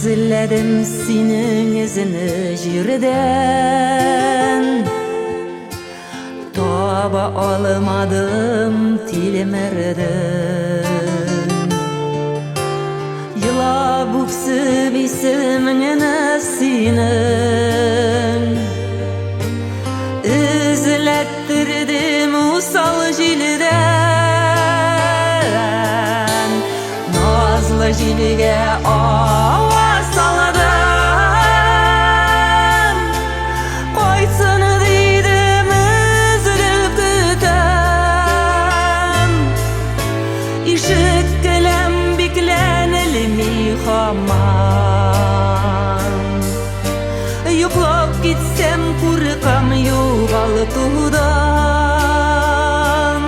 Эзләдем синең эзне җирдән. Таба алмадым, тилмердем. Елап үксеп исемеңне синең. Эзләттердем усал җилдән. Назлы җилгә аваз салдым. Кайтсын дидем, өзелеп көтәм. Ишек келәм бикләнелми һаман. Йоклап китсәм, куркам югалтудан.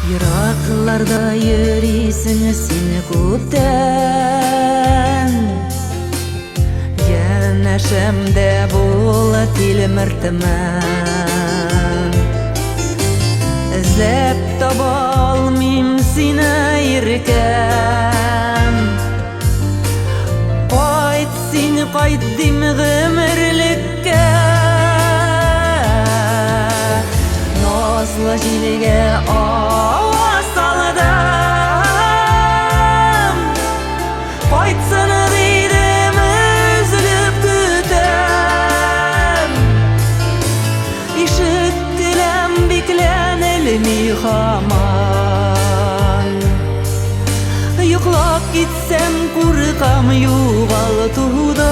Еракларда йөрисең син күптән. Янәшәмдә бул, тилмертмә. Эзләп таба алмыйм сине, иркәм. Кайт син, кайт дим гомерлеккә. Назлы җилгә аваз салдым. Кайтсын дидем, өзелеп көтәм. Ишек келәм бикләнелми һаман. Йоклап китсәм, куркам югалтудан.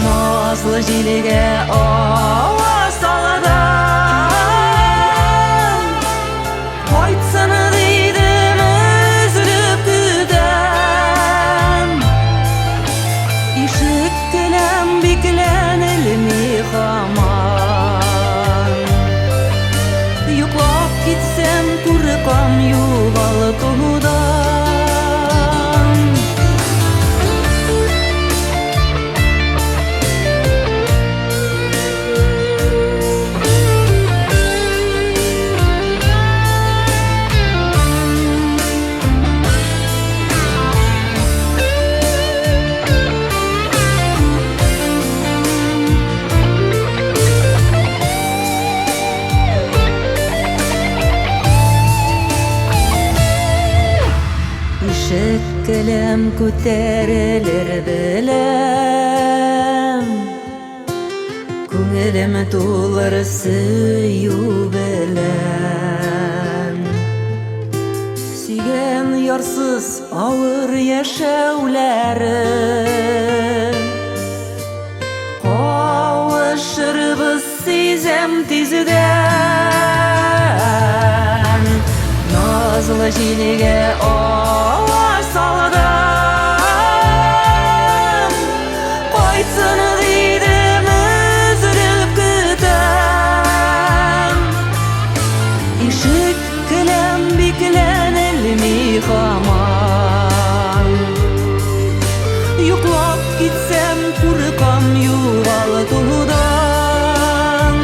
Назлы җилгә аваз салдым. Кайтсын дидем, өзелеп көтәм. Ишек келәм бикләнелми һаман. Йоклап китсәм, куркам югалтудан. Ишек келәм күтәрелер беләм. Күңелем тулыр сөю белән. Сөйгән ярсыз авыр яшәүләре. Кавышырбыз, сизәм тиздән. Назлы җилгә аваз салдым. Кайтсын дидем, өзелеп көтәм. Ишек келәм бикләнелми һаман. Йоклап китсәм, куркам югалтудан.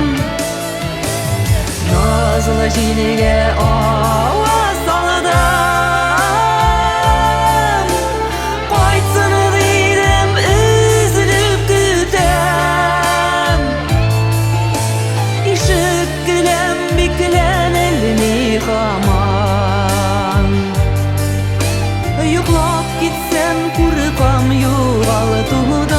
Назлы җилгә аваз салдым. Кайтсын дидем, өзелеп көтәм. Ишек келәм бикләнелми һаман. Йоклап китсәм, куркам югалтудан.